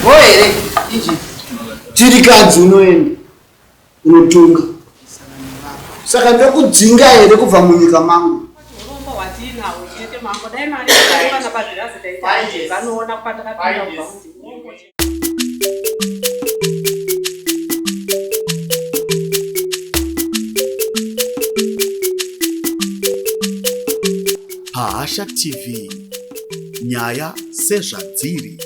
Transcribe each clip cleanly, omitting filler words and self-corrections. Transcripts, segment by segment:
Bho here injini. Chirikadzi unoenda unotunga. Saka ndokudzinga here kubva munyika mangu? Urombo hwatiinahwo chete mambo dai maana pazvirazi taita vanoona kwatakapinda kubva mudzimba. Pahasha TV nyaya sezvadziri.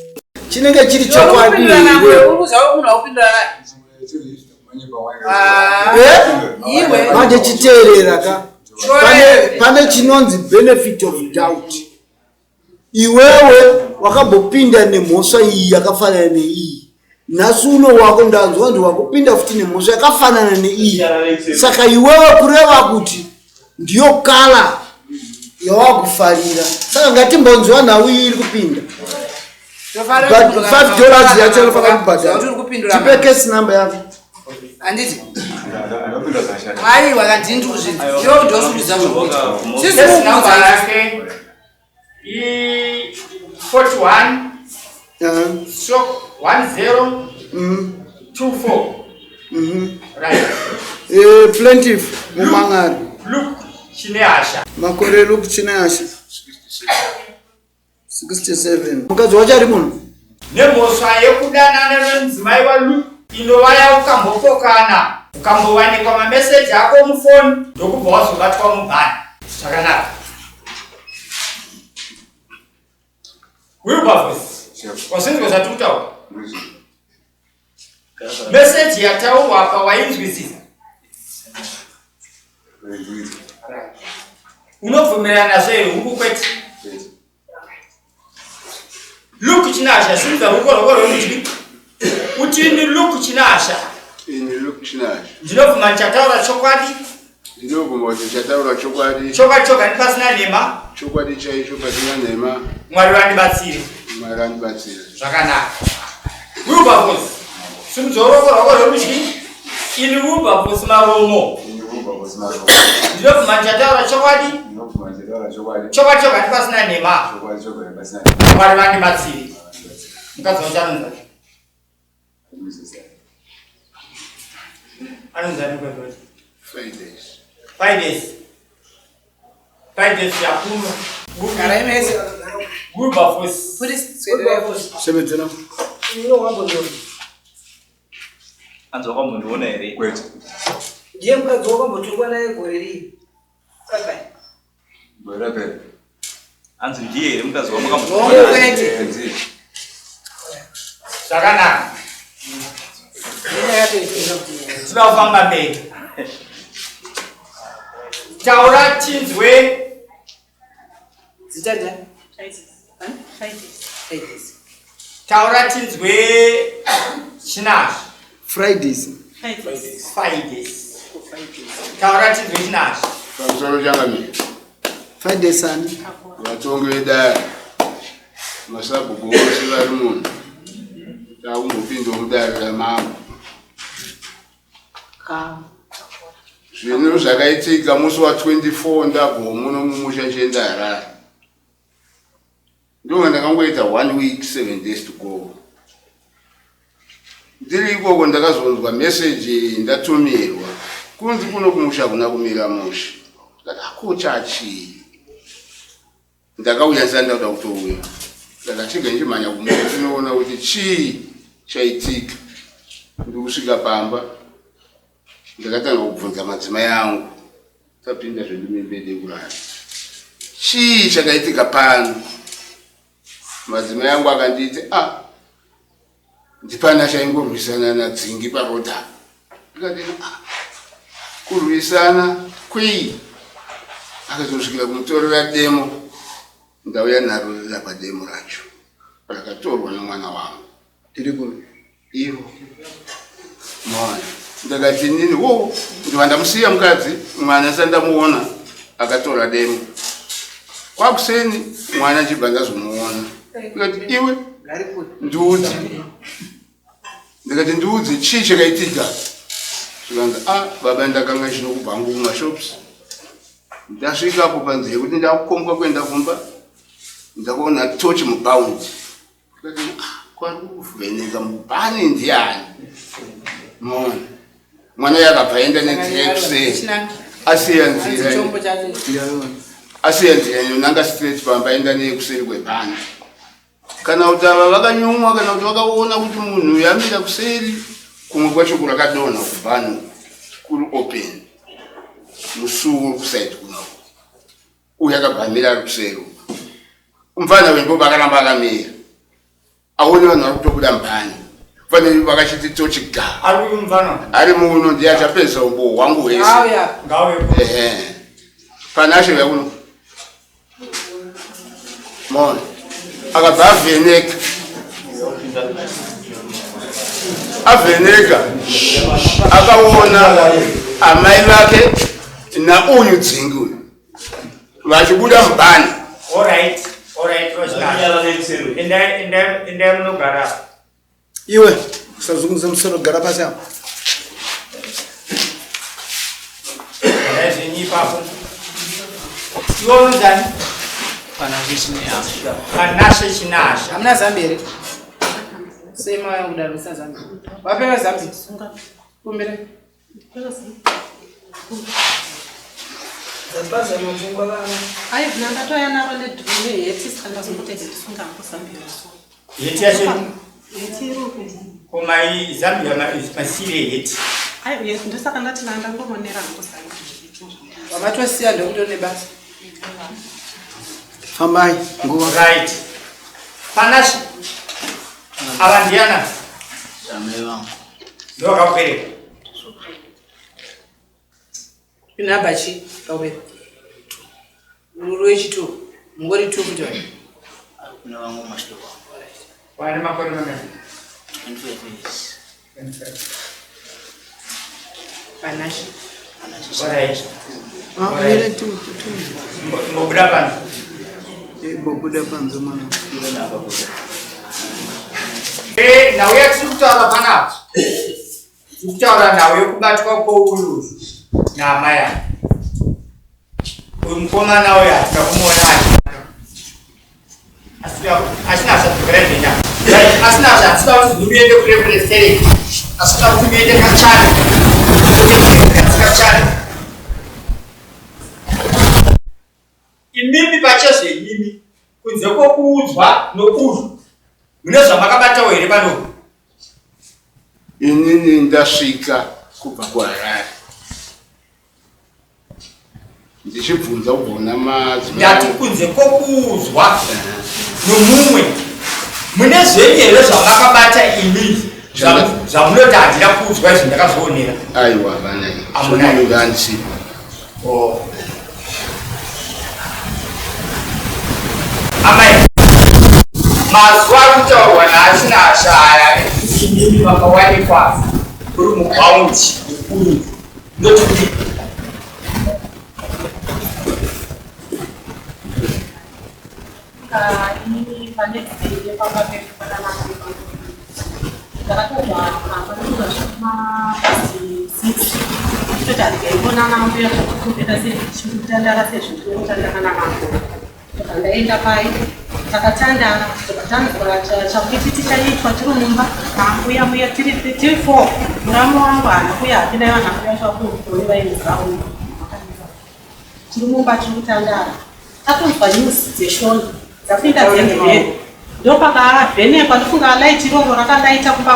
Chinenge chiri chokwadi here? Eh? Manje chiteerera ka. Pane chinonzi benefit of doubt. Iwewe wakambopinda nemhosva iyi yakafanana neiyi nhasi uno wako ndanzwa ndi wakupinda futi nemhosva yakafanana neiyi saka iwewe kureva kuti ndiyo kala yawakufarira saka ngatimbonzwa nhau iyi iri kupinda but $5 yacho anofanira kubhadhara tipe case number yako handiti aiwa kandini ndikuzvinzi iwe ndosukudza zvokuita sisi yake i 41 stroke 10 24. Right. Plaintiff mumangari. Luke Chinehasha. Makore Luke Chinehasha. 67. Mukadzi wacho ari muno. Nemhosva yekudanana nemudzimai waLuke inovaya ukambopokana ukambowanikwa mameseji ako mufoni ndokubva wazobatwa mubhani. Zvakanaka. Wilberforce, wazvinzwa zvatiri kutaura? Meseji yataurwa apa wainzwisisa? Unobvumirana nazvo here huku kwete? Luke Chinasha, simudza ruoko rwako rwerudyi. Uti ini Luke Chinasha. Ini Luke Chinasha. Ndinobvuma ndichataura chokwadi. Ndinobvuma kuti ndichataura chokwadi. Chokwadi choga pasina nhema. Chokwadi chaicho pasina nhema. Mwari vandibatsire. Mwari vandibatsire. Zvakanaka. Wilberforce, simudza ruoko rwako rwerudyi. Ini Wilberforce Maromo. Ini Wilberforce Maromo. Ndinobvuma ndichataura chokwadi. Ndinobvuma ndichataura chokwadi. Chokwadi choga pasina nhema. Chokwadi choga pasina nhema. Mwari vandibatsire. Mukadzi wacho anonzi anonzi ani mukadzi wacho? Fides. Fides. Fides yakuno. Garai mese. Wilberforce. Sebedzera. Anzi wakambondiona here? Kwete. Ndiye mukadzi wakambotukwa naye gore rii. Bye. Gore rapera. Anzi ndiye here mukadzi wamakambotukwa naye? Kwete. Zvakanaka. Tinoda kufamba mberi. Taura tinzwe. Zita ndani? Fridays. Taura tinzwe Chinashe. Fridays. Fridays. Taura tinzwe Chinashe. Pamusoro changamire. Fridays ani? Vatongi vedare. Masabhuku vose vari muno. Takumbopinda mudare ramambo. Zvinhu zvakaitika musi wa 24 ndabva muno mumusha ndichienda Harare. Ndonga ndakangoita 1 week 7 days to go. Ndiri ikoko ndakazonzwa message ndatumirwa kunzi kuno kumusha hakuna kumira mushe. Ndikati akocha chii? Ndakauya ndisati ndakuda kutouya. Ndakachega ndichimhanya kumusha tinoona kuti chii chaitika. Ndikusvika pamba ndakatanga kubvunza madzimai angu tapinda zvedu mimbede yekurara. Chii chakaitika pano? Madzimai angu akanditi ah ndipana chaingorwisana nadzingi paroad apa. Ndikati ah kurwisana kwei? Akazosvikira kumutorera demo ndauya naro rapa demo racho rakatorwa nemwana wangu. Tiri kuno. Ivo mwana ndakati nini wo ndiva ndamusiya mukadzi mwana sandamuona akatora demo kwakuseni mwana chibva ndazomuona ndikati iwe ndiudze ndikati ndiudze chii chakaitika zvikanzi a ah, baba ndakanga chinokubva hangu kumashops ndasvikapo panzira yekuti ndakukombwa kuenda kumba ndakaona tochi mubaundi. Kwari kuvheneka mubhani ndiani? Mona. Mwana uyu akabva aenda nenzira yekuseri. Asiya nzira. Asiya nzira inonanga straight pamba aenda neyekuseri kwebhani. Kana kuti ava vakanyumwa kana kuti vakaona kuti munhu uyu amira kuseri kumwe kwacho kurakadonha kubhani kuri open. Musuwo uri kusaidi kuno. Uyu akabva amira ari kuseri uku. Mfana wemboba akaramba akamira. Aone vanhu vari kutobuda mubhani. Fanira vakachiti tochi ga. Ari uyu mfana. Ari muno ndiye achapedza umbo hwangu hwese. Ngauya. Ngauye. Ehe. Panashe uya kuno. Mona. Akabva avheneka. Avheneka. Akaona amai vake nauyu dzingi uyu. Vachibuda mubhani. All right. All right, Rosna. Endai endai endai munogara. Iwe usazunguza musoro gara pasi apo. Endai zvenyu ipapo. Iwe unonzani? Panashe Chinasha. Hamuna zambi here? Sei mauya kudaro musina zambi? Wapewa zambi? Kumbira. Heti yacho ko mai Zambia masire heti. Ndosaka ndati ndangovonera hangu Zambia. Wamatosiya ndokuti nebasa. Fambai nguva. Right. Panashe. Ava ndiana? Amai vangu. Ndivo vakakubereka. Inhamba chi kakubereka? Uri wechitu. Mungori tu kuti wani. Kune vamwe mashure kwangu. Wane makore mangani? 25 years. 25. Panashe. Alright. Ah, mire tu tu. Mbobuda panze. Eh, bobuda panze mwana. Eh, nhau yatiri kutaura panapa. Tiri kutaura nhau yekubatwa kwouyu naamai ava. Uyu mukomana uyu hatina kumuona asina zvadzokera zvenya. Asina zvatisina kuti muende kure kure stereki. Asina kuti muende kachana. Kachana. Imimi pachezvenyimi kunze kwokuudzwa nouyu mune zvamakabatawo here pano? Inini ndasvika kubva kuHarare ndichibvunza kubva kuna madzimai. Ndati kunze kwokuudzwa nomumwe mune zvenyu here zvamakabata imi zvamunoti handina kuudzwa izvi ndakazvionera? Aiwa, havana. Hamuna. Zvomunhu Oh. Amai, mazuva ari kutaurwa naAtinashe aya ekuti imimi makawanikwa muri mubhaundi mukuru ndoti kudii? Inini pane dziri pamba pedu pana mai ndakatobva pamba ndokuza zvemapasti six toti handikaionana mbuya zvakutopeta sezvichikutandara sezvindinotandara namambo tobva ndaenda pai takatandara tobva tanzwa chakuti tichaitwa tiri mumba mambuya muya tiri four muramu wangu haana kuya hake dai vanhu akuya zvakuoni vaimuzau Tiri mumba tiri kutandara tatonzwa news dzeshona dzapinda dzendebele ndopakavhenekwa ndofunga light iroro rakalaita kumba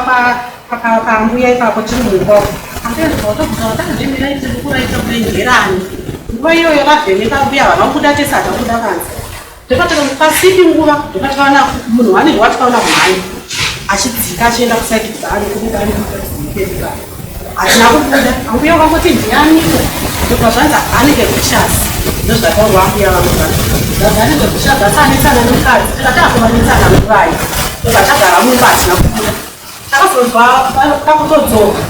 pambuya ipapo tiri mumba umu ambuya ndobva vatobvunza vatanzvemi light riri kuraita kudai nderani nguva iyoyo ravheneka mbuya havana kubuda tese hatina kubuda panze ndopataka pasipi nguva ndopatakaona munhu wanenge watikaona kumhanya achidzika achienda kusaidi kubani kubani hatina kubuda ambuya vangoti ndianiko ndobva zvanzi anenge kushasi ndozvataurwa ambuya vangu zvanzi anenge kushasi asi anetsana nemukadzi tikati akovanetsana nguvai ndobva tagara mumba hatina kubuda takazonzwa takutodzoka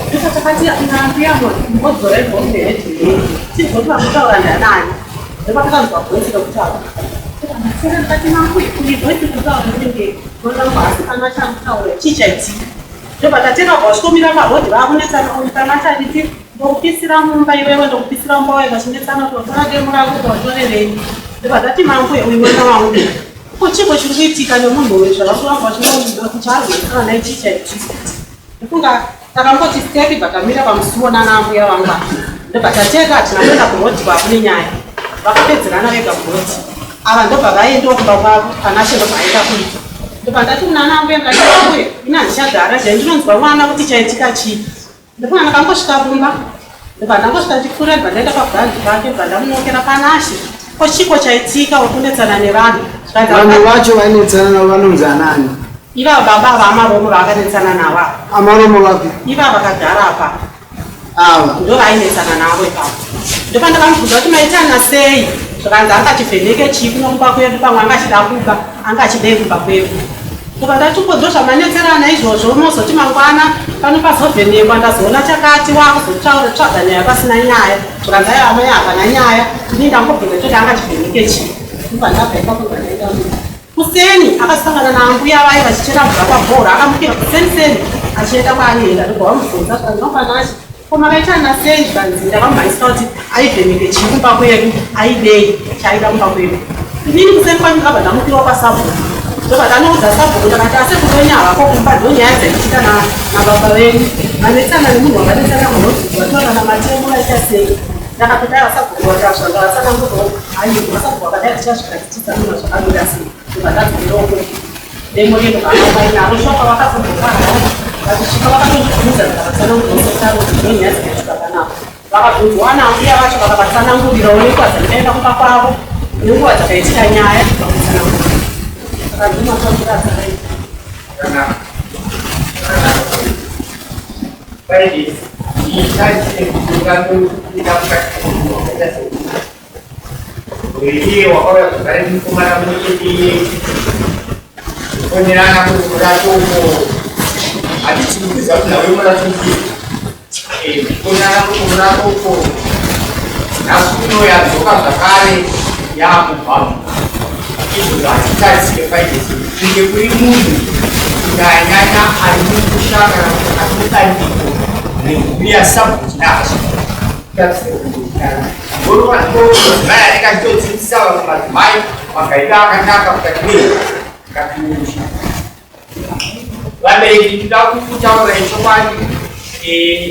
ndipo takati ambuya modzora ibhombe hedhii tizoti vakutaura ndanani ndipo takanzwa voisi rekutaura tikati mambuya voisi rekutaura rinenge mwana wangu asi kana chamutaura chii chaitika Ndobva tatenda kubva vasvikomira paroad vakunetsana uyu kana achanditi ndokupisira mumba iwewe ndokupisira mumba waye vachinetsana kuti watora demo rako kuti watorerei ndobva tati mambuya uyu mwana wangu. Ko chiiko chiri kuitika nemunhu uyu zvavakuramba vachinoda kuti arwesana ichii chaitika? Ndofunga takangoti step bva tamira pamusuwo nana ambuya vangu ava. Ndobva tateka hatina kuenda kuroad kwakune nyaya. Vakapedzerana vega kuroad. Ava ndobva vaendawo kumba kwavo Panashe ndobva aenda kuita. Ndobva ndati kunana ambuya ndikati ambuya ini handichagara zve ndinonzwa mwana kuti chaitika chii. Ndofunga ndakangosvika kumba ndobva ndangosvika ndichipfuura ndobva ndaenda pabrand pake ndobva ndamunokera Panashe. Ko chiiko chaitika uri kunetsana nevanhu? Zvikanzi Vanhu vacho vainetsana navo vanonzi anani? Ivava baba ava amaromo vaakanetsana navo ava. Amaromo vapi? Ivava vakagara apa. Ava. Ndo vaainetsana navo ipapo. Ndopandakamubvunza kuti maitana sei? Zvikanzi anga achivheneke chii kuno kumba kwedu pamwe anga achida kuba, anga achidei kumba kwedu. Ndobva ndati ko ndozvamanetserana izvozvo mozoti mangwana pano pazovhenekwa ndazoona chakati wakuzotaura tsvaga nyaya pasina nyaya. Zvikanzi aiwa amai hapana nyaya ini ndangobvunza choti anga achivheneke chii. Ndobva ndabva ipapo ndobva ndaenda kumba. Kuseni akasangana naambuya vaye vachichera mvura pabhora akamukira kuseni seni achienda kwaanoenda ndobva vamubvunza zvikanzi mangwanani Ko makaitana sei zvikanzi ndakamumhanyisa kuti aivheneke chii kumba kwedu aidei chaaida kumba kwedu. Inini kuseni kwacho ndakabva ndamukirawo kwasabhuku ndobva ndanoudza sabhuku ndakati asekuru wenyu havako kumba ndonyaya dzaitika nababa venyu vanetsana nemunhu wavanetsana munhu vatorana matemo vaita sei ndakati dai vasabhuku vakazva ndavatsanangurirawo aiwa sabhuku vakadai tichasvika tichitsanangura zvakamira sei ndobva ndadzokerawo Demo rino baba vainaro shoka vakazomboparara vachisvika vakatondibvunza ndikavatsanangurira sesarudzo ndonyaya dzakaitika panapa vakabvunzwa nambuya vacho vakavatsanangurirawo nenguva dzandikaenda kumba kwavo nenguva dzakaitika nyaya vakatsanangurira saka ndimatsanangura dzakaita Iye wakauya kugara nemukomana mumwe iye kufonerana kuri murato uko hatisi kuziva kuti nawe murato upi kufonerana kuri murato uko nhasi uno yadzoka zvakare yaakubva izvozvo hatitarisire paitesi kunge kuri munhu kunyanyanya ari mukusha kana kuti ari mudandiko remhuri yasabhuti nacho Madzimai anenge achitodzidzisa vamwe madzimai magariro akanaka mukati mukati memusha. Vabereki ndinoda kukutaurirai chokwadi,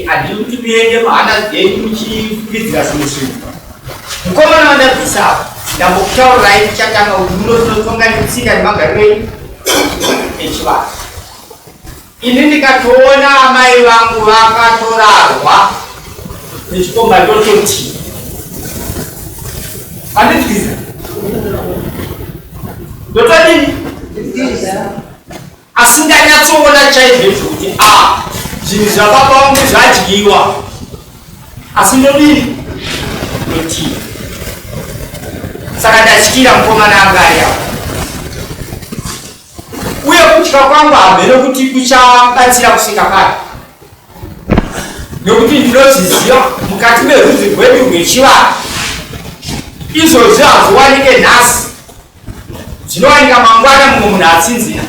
handidi kuti muende muhana dzenyu muchifungidzira zvimwe zvinhu. Mukomana wandabvisa apa ndambokutaurirai ndichatanga kuti muno tinotonga netsika nemagariro enyu echivanhu. Ini ndikatoona amai vangu vakatorarwa nechikomba ndototi andidyiza ndotodini asi ndanyatsoona chaizvo izvo kuti a zvinhu zvababa vangu zvadyiwa asi ndodini ndotii saka ndatyira mukomana anga ari apo Uye kutya kwangu hamheno kuti kuchabatsira kusvika papi, nekuti ndinozviziva mukati merudzi rwedu rwechivanhu izvozvi hazviwanike nhasi, zvinowanika mangwana mumwe munhu atsinzina.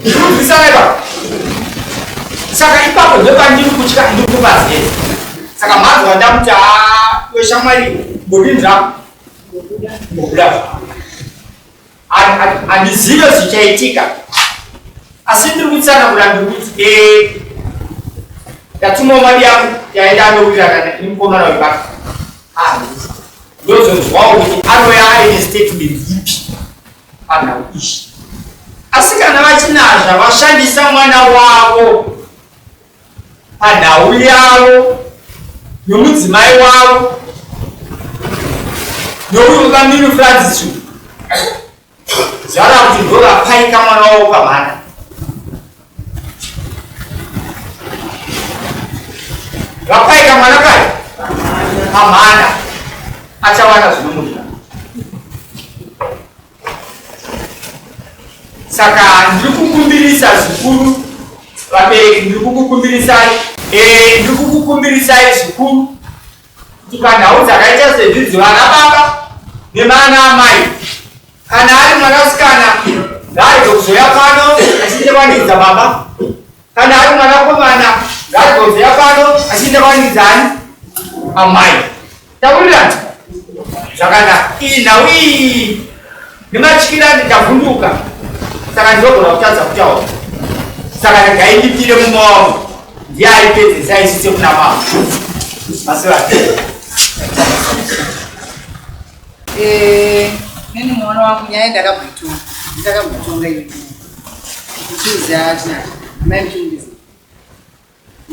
Ndirikunzwisana ipapo? Saka ipapo ndopandiri kutya, ndiri kupazeza. Saka mhanzi wandamuti haa iwe shamwari mbodini zvako Handizive zvichaitika asi ndiri kutsanangura ndiri kuti eh, ndatumawo mari yangu yaenda anowirirana nemukomana webasa ndozonzwawo kuti anouya aine statement ipi panhau iyi asi kana vachinazva vashandisa mwana wavo panhau yavo yomudzimai wavo nouyu vamiri Francis uyu zvara kuti ndovapaika mwana wavo pamhana vapaika mwana pai pamhana achawana zvinomudya Saka ndiri kukumbirisa zvikuru vabereki, ndiri kukukumbirisai eh, ndiri kukukumbirisai zvikuru kuti panhau dzakaita sedzidzi vana baba nevana amai, kana ari mwanasikana ngaarege kuzoya pano achiita vanidza baba, kana ari mwanakomana ngaarege kuzoya pano achiita vanidza ani amai. Taurirana. Zvakanaka, iyi nhau iyi nematyira ndavhunduka, saka ndinogona kutadza kutaura. Saka regai ndipire mumwe wangu, ndiye aipedzesa isi sekuna mama. Masivati. Eh, neni muono wangu nyaya ndakamboitonga ndakamboitonga iyo ndichiziva chinacho mai muchimbizi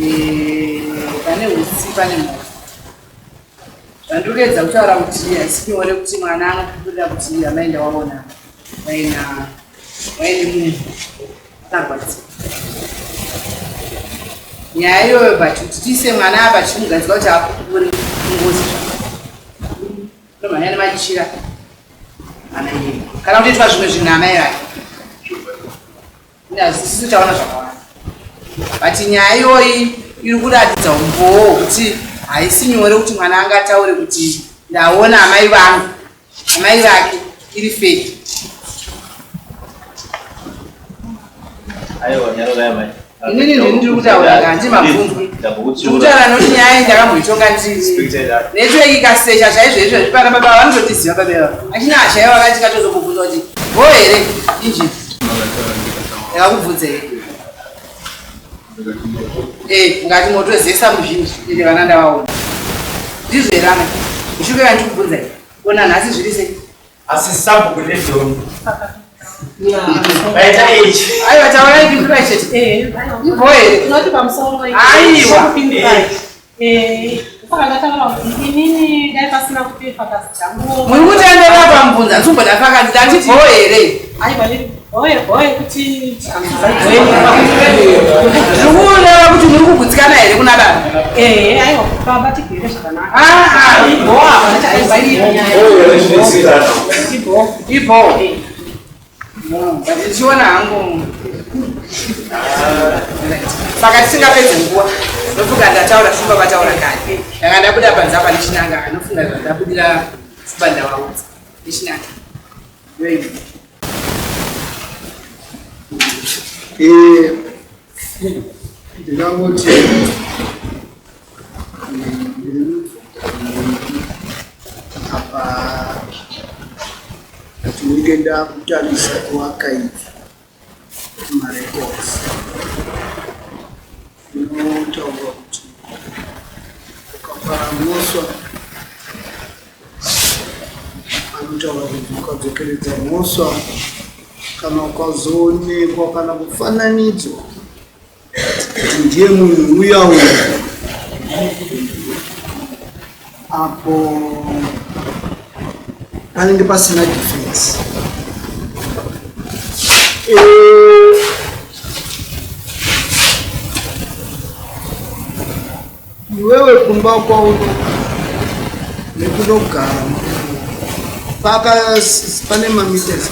Eh, pane utsi pane mhofu zvandiri kuedza kutaura kuti haisi nyore kuti mwana anopupurira kuti amai ndawaona vaina vaine munhu akarwadziwa nyaya iyoyo but kuti tiise mwana apa tichimugadzika kuti apupure ingozi zvanomhanya nemachira ana iye kana kutoitwa zvimwe zvinhu amai vake Isisu taona zvakawanda but nyaya iyoyi iri kuratidza umbowo hwekuti haisi nyore kuti mwana angataure kuti ndaona amai vangu amai vake iri feki. Inini ndini ndiri kutaura ka ndimabvunzwi ndiri kutaura nokuti nyaya iyi ndakamboitonga ndiri network ikasecha chaizvo izvo zvipana baba vanototiziva baba ivavo achina hasha ivo vakati katozokubvunza kuti bho here injini ndakakubvunza here eh ngati motozesa muzhinji ende vana ndavaona ndizvo here amai mushuke vandikubvunza here kona nhasi zviri sei asi sabhuku nedhongi vaita age aiwa taurai pindurai chete Eh, ibho here tinoti pamusoro Aiwa. Eh, saka ndataura kuti inini dai pasina kuti fakazi dzangu muri kutenderera pamubvunza ndisumboda fakadzi ndati bho here aiwa boe boe kuti ndiri kureva kuti muri kugutsikana here kuna baba eh aiwa baba tigere zvakanaka Ah, ah. ibho hapana chaaiwa nyaya ibho ibho but ndichiona hangu saka tisingapedze nguva ndofunga ndataura shumba vataura kare ndanga ndabuda panze apa ndichinanga anofunga zvandabudira shumba ndavaudza ndichinanga Eh, ndingangoti apa tinenge ndakutarisa kuarchive marecords inotaura kuti ukapara mhosva anotaura kuti ukadzokeredza mhosva kana ukazoonekwa kana kufananidzwa kuti ndiye munhu uya uya apo panenge pasina defense eh, iwewe kumba kwauno nekunogara paka pane mameters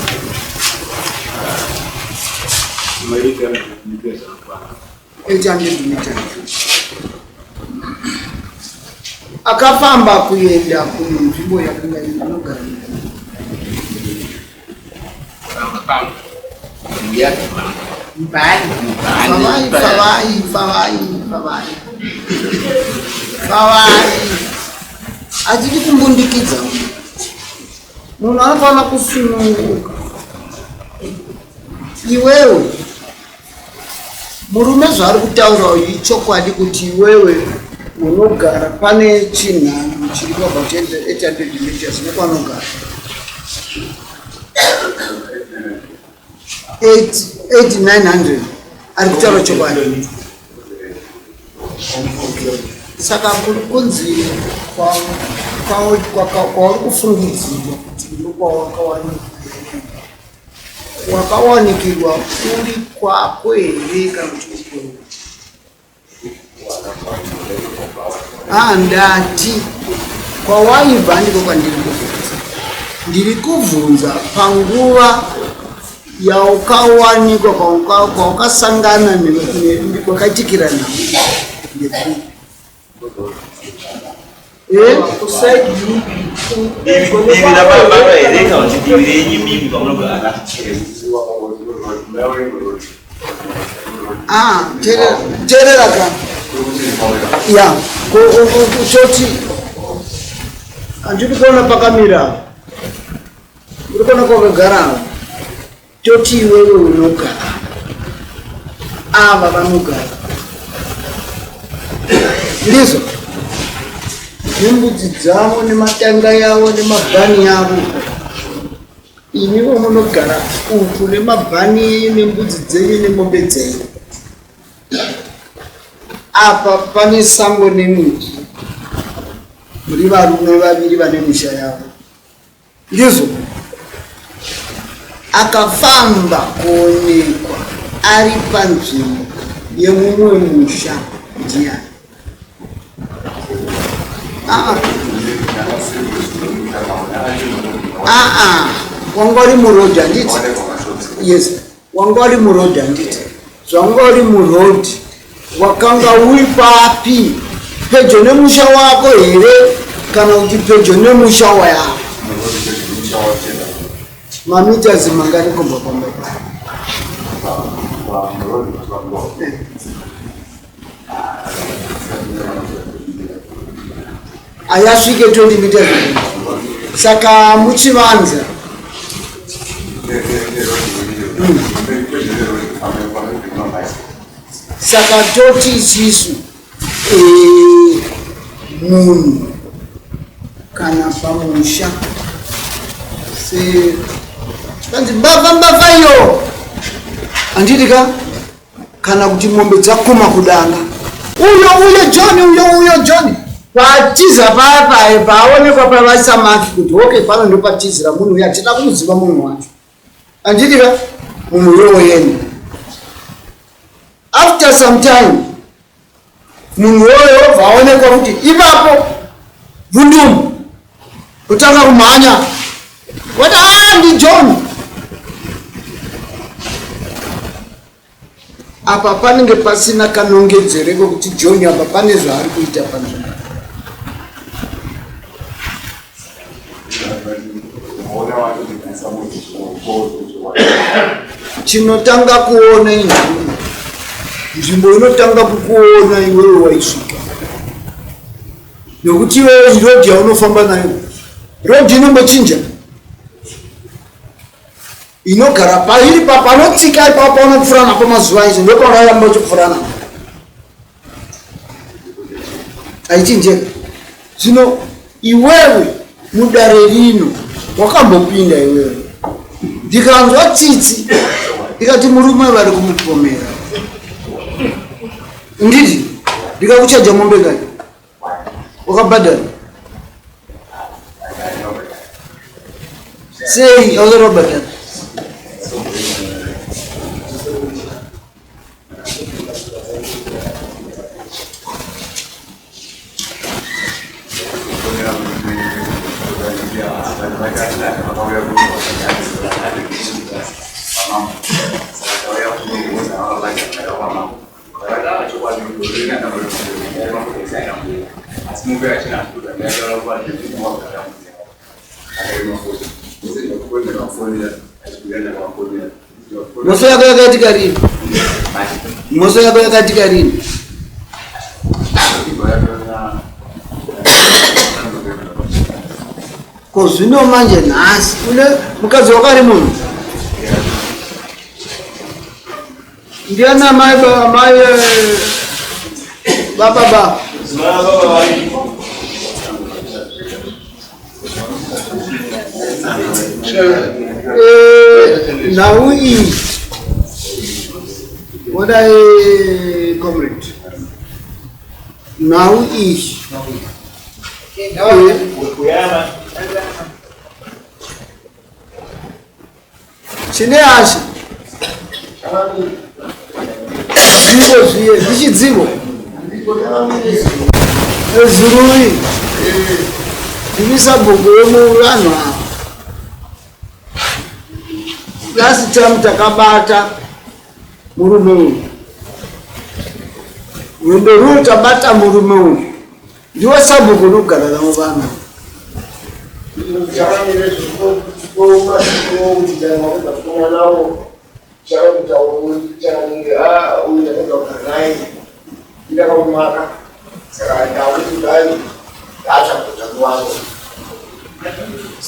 800 meters akafamba kuenda kunzvimbo yakanga inogara Mubhani. Favai, favai, favai, favai. Favai. Hatidi kumbundikidza. Munhu anofanira kusununguka. Iwewe murume zvaari kutaura uyu ichokwadi kuti iwewe unogara pane chinhano chiri about 800 meters nekwanogara 8900 ari kutaura chokwadi saka kuri kunzi kwauri kufungidzirwa kuti ndokwawakawanikwa wakawanikirwa uri kwako here kana kuti uri Ah, ndati kwawaibva ndiko kwandiri kubvunza. Ndiri kubvunza panguva yaukawanikwa kwaukasangana kwakaitikira nhau ndekupi? Eh? Divi rababa here kana kuti divi renyu mimi kwamunogara? Ah, teerera ka. Ya, kutoti Handiri kuona pakamira ava. Uri kuona kwakagara ava. Toti iwewe unogara. Ava vanogara. Ndizvo. Nembudzi dzavo nematanga yavo nemabhani yavo. Imiwo munogara uku nemabhani enyu nembudzi dzenyu nemombe dzenyu. Apa pane sango nemiti. Muri varume vaviri vane misha yavo. Ndizvo akafamba kuonekwa ari panzvimbo yemumwe musha ndiani? Aa. Aa, wanga uri muroad handiti? Yes, wanga uri muroad handiti? Zvanga uri muroad wakanga uri papi? Pedyo nemusha wako here kana kuti pedyo nemusha wayavo? Mameters mangani kubva pamba ipapo? Ayasvike 20 meters saka muchivanza Saka toti isisu eh, munhu kana pamusha se kanzi mbavha mbavha iyo handiti ka kana kuti mombe dzakoma kudanga uyo uyo john uyo uyo john patiza paya paya paonekwa pavaisa maki kuti okay pano ndopatizira munhu uyo hatina kumuziva munhu wacho Handiti ka munhu uyo woenda. After some time munhu uyoyo obva aonekwa kuti ipapo vhundumu kutanga kumhanya wati ah ndiJohn. Apa panenge pasina kanongedzero kekuti John apa pane zvaari kuita panzvimbo. Chinotanga kuona inzvimbo, nzvimbo inotanga kukuona iwewe waisvika, nekuti iwewe rodhi yaunofamba nayo rodhi inombochinja inogara pairi pa panotsika ipapo paunopfuura napo mazuva ese ndopaunoramba uchipfuura napo aichinjeka zvino iwewe mudare rino wakambopinda iwewe ndikanzwa tsitsi ndikati murume vari kumupomera nditi ndikakuchaja mombe kani wakabhadhara sei hausati wabhadhara Mhosva yako yakaitika rini? Mhosva yako yakaitika rini? Ko zvino manje nhasi une mukadzi wako ari munhu? Ndiani amai amai baba ba. Eh, nhau iyi wadai comrade nhau iyi Chine hasha zvivo zviye zvichidzivo ezurui ndini sabhuku wemuvanhu ava last time takabata murume uyu rwendo ruo tabata murume uyu Ndiwe sabhuku unogara navo vanhu.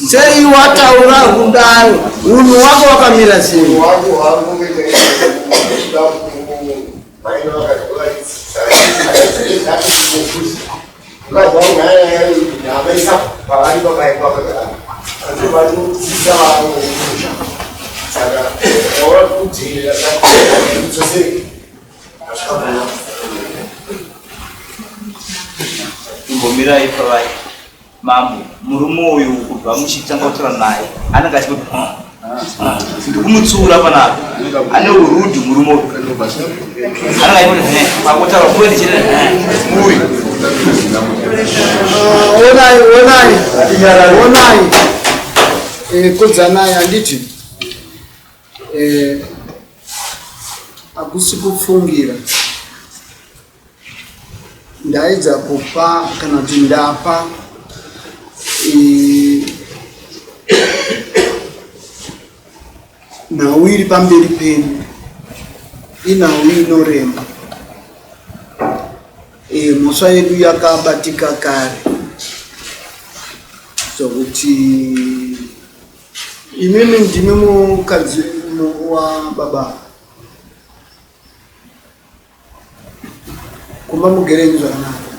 Sei wataura kudaro? Unhu wako wakamira sei? Imbomirai pavai Mambo, murume uyu kubva muchitanga kutaura naye anenge achingoti ndikumutsiura panapa ane urudhi murume uyu anenge achingoti pakotaura kuve ndichiti uyu. Onai, onai, onai, kudzanai handiti hakusi kufungira. Ndaedza kupa kana kuti ndapa nhau iri pamberi penyu inhau inorema. Mhosva yedu yakabatika kare zvokuti imimi ndimi mukadzi wababa Kumba mugere henyu zvakanaka.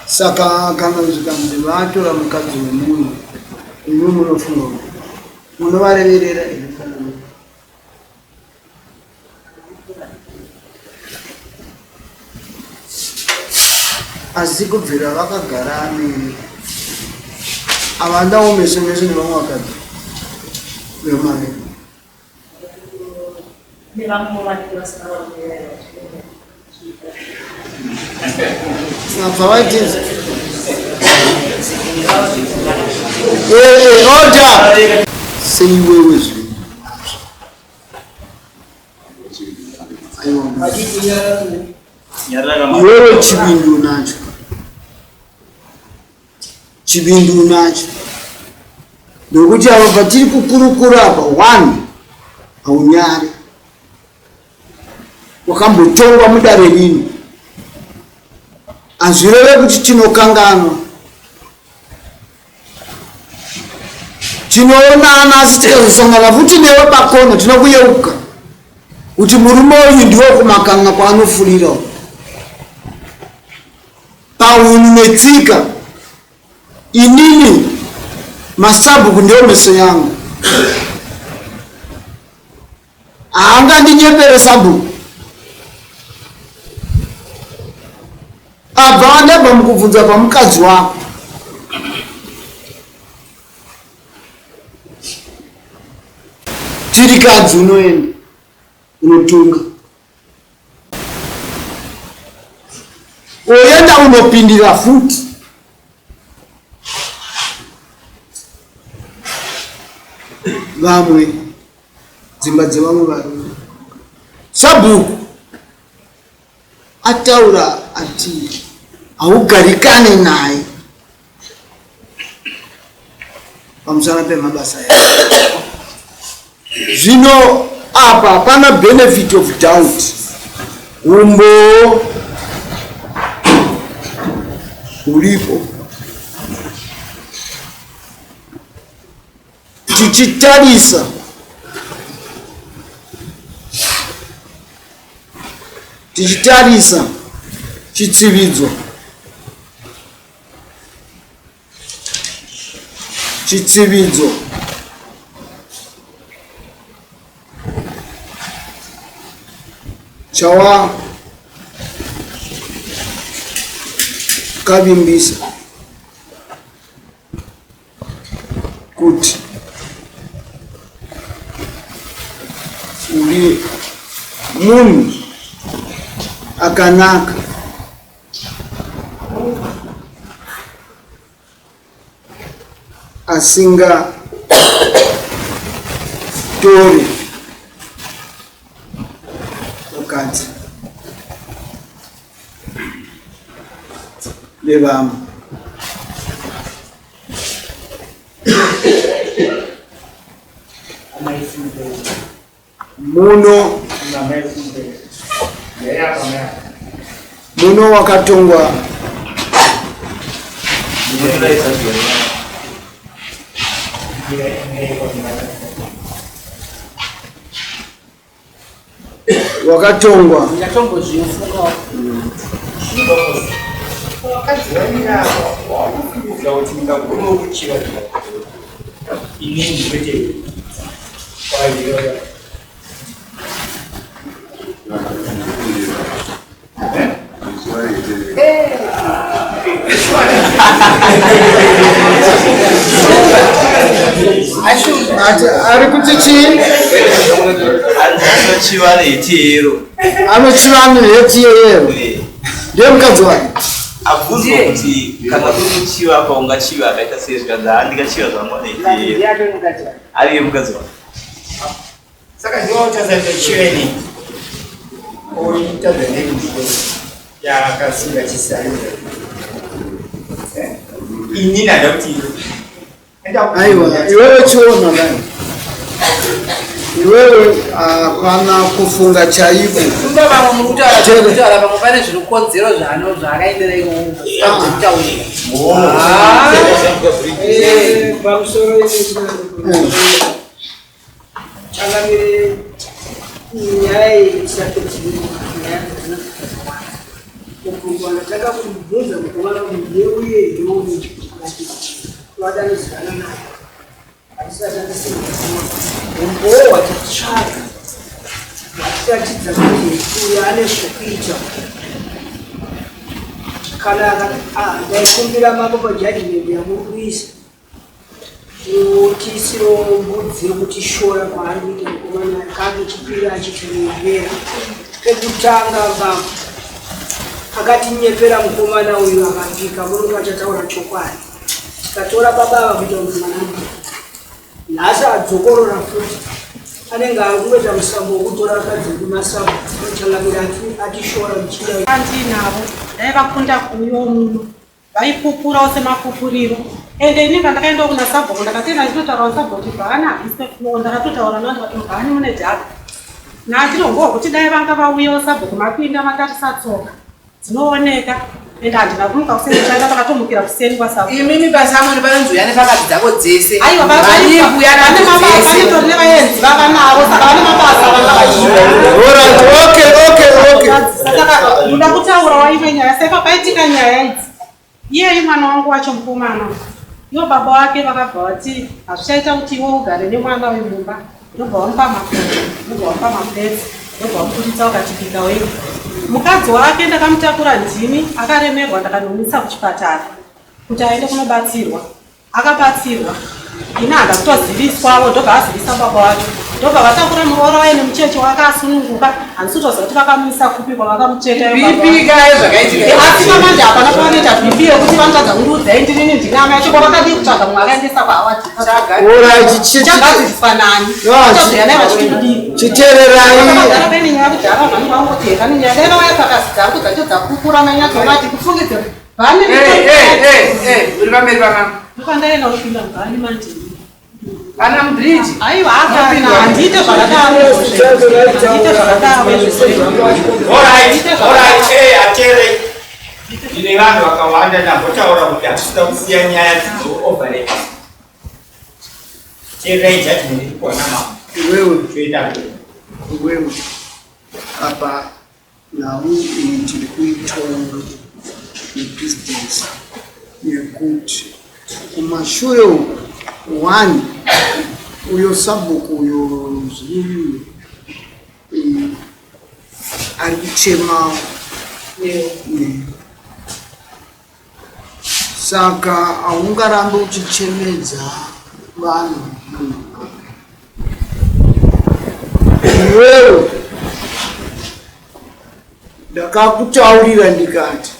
Saka kana zvikanzi vatora mukadzi wemunhu, imi munofunga kuti munovareverera here kana asi kubvira vakagara neni havanawo meso meso nevamwe vakadzi vemari Abva vaitiza. Order! Seiwewe zvinhu. Iwewe chivindi unacho. Chivindi unacho. Nokuti apa patiri kukurukura apa one haunyari. Wakambotongwa mudare rino. Hazvireve kuti tinokanganwa. Tinoonana asi tikazosangana futi newe pakona tinokuyeuka kuti murume uyu ndiwo kumakanga kwaanofurira pahunhu netsika. Inini masabhuku ndiwo meso yangu, haangandinyepere sabhuku. Abva andabva mukubvunza pamukadzi wako. Chirikadzi unoenda unotunga oenda unopindira futi vamwe dzimba dzevamwe varume. Sabhuku ataura ati haugarikane naye pamusana pemabasa yake. Zvino apa hapana benefit of doubt, umbowo uripo. Tichitarisa tichitarisa chitsividzo chitsividzo chawa kavimbisa kuti uri munhu akanaka asinga tori vakadzi vevamwe. Muno muno wakatongwa Wakatongwa. Ndatombozvifungawo. Inini kwete kwaaiyoya. Ari kuti chii? Anochiva neheti yeyero. Anochiva neheti yeyero. Ndiye mukadzi wake. Abvunzwa kuti kana kuri kuchiva apa ungachiva akaita sei zvikanzi haa ndingachiva zvangu neheti yeyero. Ariye mukadzi wake. Saka ndiwo utazaita chiveni. Oitadza nekuti yakasunga chisarudzo. Ini ndada kuti Aiwa, iwewe chiona dai. Iwewe hapana kufunga chaiko. Kumba vamwe muri kutaura zviri kutaura pamwe pane zvinokonzero zvaano zvaakaendera ikoko kutaurira. Pamusoro changamire nyaya iyi isati nyaya dzakanaka mubvunzo wandatanga kumubvunza mukomana kuti ndeuye here uyu akati vadanizivana naye hatisati atisimuziva umbowo hwatitsvaga hwatiratidza kuti uyu ane zvokuita kana ndaikumbira mambo pajudgment yamuri kuisa Utiisiro mbudzi yekutishora kwaari kuita mukomana kange chipiri achitinyepera. Pekutanga baba akatinyepera mukomana uyu akapika murume achataura chokwadi. Tikatora baba ava kuita kuti mwana nhasi adzokorora futi anenge ari kungoita musambo wekutora akadzi kumasambo anochangamira atishora muchinda andinavo dai vakunda kuuyo muno Vaipupurawo semapupuriro ende ini pandakaendawo kuna sabhuku ndakatoenda ndichitotaurawo sabhuku kuti bhani haise flow ndakatotaura navo ndikati mubhani mune dhaka nandinongowa kuti dai vanga vauyawo sabhuku mapinda matarisa tsoka dzinooneka ende handina kumuka kuseni chaita takatomukira kuseni kwasabhuku Imimi pasamoni panonzi uya nepakati dzako dzese. aiwa Vadii kuuya vane nadzo mabasa dzese. vanotori nevaenzi vavanavo saka vane mabasa vanga vachiita Alright, okay, okay, okay. Saka ndoda kutaurawo imwe nyaya saipa paitika nyaya idzi iyeyu mwana wangu wacho mukomana ivo baba wake vakabva vati hazvichaita kuti iwe ugare nemwana uyu mumba ndobva wamupa mafuta ndobva wamupa maplates ndobva wamuburitsa ukatibika wega mukadzi wake ndakamutakura ndini akaremerwa ndakanomisa kuchipatara kuti aende kunobatsirwa Akabatsirwa ini handa kutoziviswavo ndobva azivisa baba wacho ndobva vatakura muroora waye nemucheche wake asununguka handisi kutoziva kuti vakamuisa kupi kwavakamucheta asi mamanje hapana pavanoita bp yekuti vanotadza kundiudzai ndirini ndini amai acho kwavakadii kutsvaga mumwe akaendesa kwaawatichagadziriswa nani tozoya naye vachiti kudii Chiteererai. paine nyaya kudhara vanhu vanenge vangoti hekani nyaya dai vauya pakazi dzangu dzacho dzakukura manyatso kufungidzira Bhani Hey, hey, hey, hey, uri pamberi pamama. Ndopandaenda kupinda mubhani manje. Ana mubridge. Aiwa akana handiite zvakadaro. Handiite zvakadaro. Alright, alright, eh, atere. Ndine vanhu vakawanda ndambotaura kuti hatisi kusiya nyaya dzidzo overlap. Teererai judgment iri kuona mama. Iwewe, Toita mberi. iwewe. Apa Nhau iyi tiri kuitonga nebhizinesi yekuti kumashure uku one uyo sabhuku uyo zvivi eh, ari kuchemawo saka haungarambe uchichemedza vanhu iwewe ndakakutaurira ndikati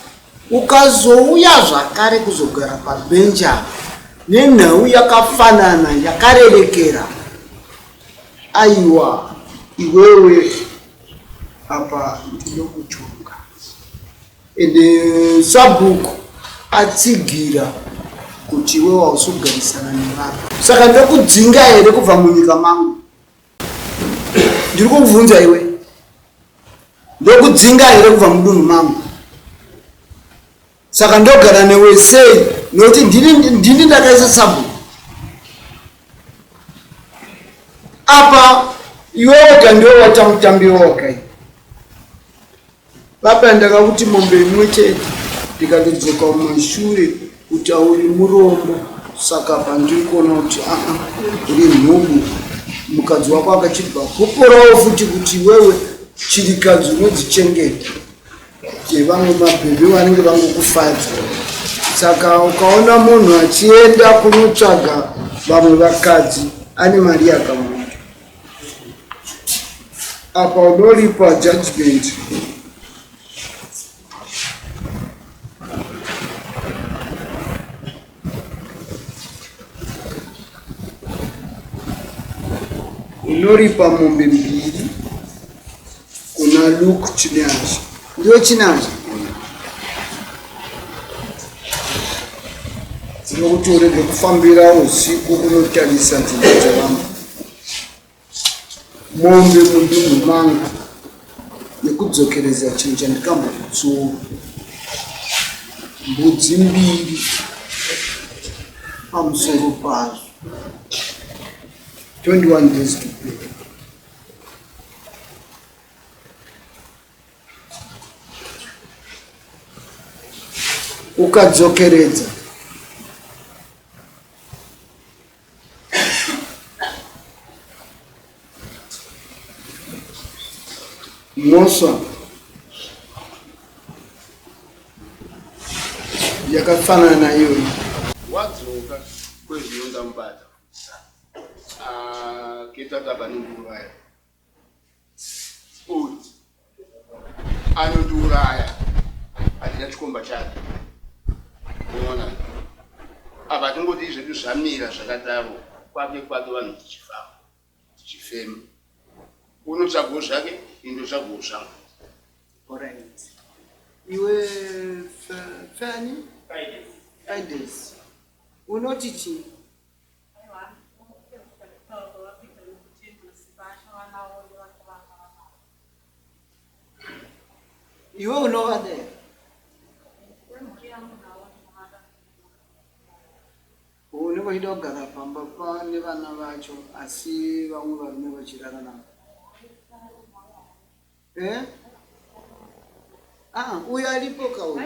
ukazouya zvakare kuzogara pabhenji apa nenhau yakafanana yakarerekera aiwa iwewe apa ndinokutonga ende sabhuku atsigira kuti iwewe hausi kugarisana nevanhu saka ndokudzinga here kubva munyika mangu ndiri kukubvunza iwe ndokudzinga here kubva mudunhu mangu saka ndogara newe sei Nokuti ndini ndakaisa sabhuku apa. Iwe woga ndiwe watamutambiro wakai baba. Ndakakuti mombe imwe chete, ndikatodzoka mumashure kuti auri murombo. Saka pandiri kuona kuti aa, uri nhubu. Mukadzi wako akachibva kuporawo futi kuti iwewe chirikadzi unodzichengeta dzevamwe mabhebhi vanenge vangokufadza. Saka ukaona munhu achienda kunotsvaga vamwe vakadzi, ane mari yakawanda. Apa unoripa judgment unoripa mombe mbiri kuna Luke Chinazha. Ndiwe Chinazha? Dzinokuti urege kufambira usiku kunotarisa dzimba dzevamwe. Mombe mudunhu mangu nekudzokereza chinhu chandikambokutsuura, mbudzi mbiri pamusoro pazvo, 21 days to pay. Ukadzokeredza mhosva yakafanana naiyoyi. Wadzoka kwezvino, ndamubata ketata panondiuraya, uti anondiuraya, handina chikomba chake. Unoona, apa tingoti zvedu zvamira zvakadaro, kwake kwake, vanhu tichifamba tichifema, unotsvagawo zvake, indotsvagawo zvangu. Alright. Iwe Fani Fides, unoti chii? Iwe unovada here? Unenge uchida kugara pamba pane vana vacho, asi vamwe varume vachirara navo? Eh? Ah, uyo aripo kauyu.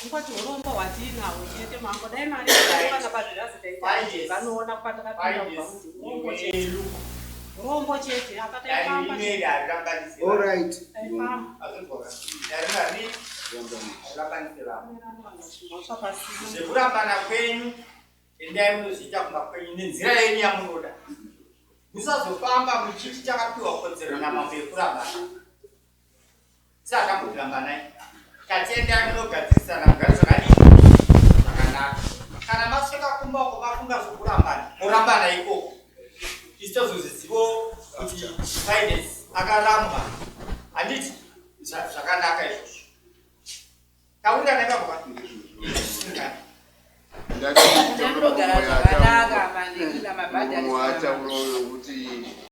Ungoti urombo hwatiinahwo chete mambo, dai mari kana pazvirazi taita vanoona kwatakapinda kubva kuti urombo chete, urombo chete apa taifamba. All right. Taifamba. Mhosva pasina. Zvekurambana kwenyu, endai munozviita kumba kwenyu nenzira yenyu yamunoda. Musazofamba muchiti takapiwa kodzero namambo yekurambana. Sakambotirambanai, tatiendai munogadzirisana, mugare zvakadii, zvakanaka. Kana masvika kumba uko mafunga zvokurambana, morambana ikoko. Isu tozozvizivo kuti Finance akarambwa, handiti? Zvakanaka izvozvo. Tawirirana ipapo ka? Munogara zvakanaka, mandekila mabhadharisa. Ataura.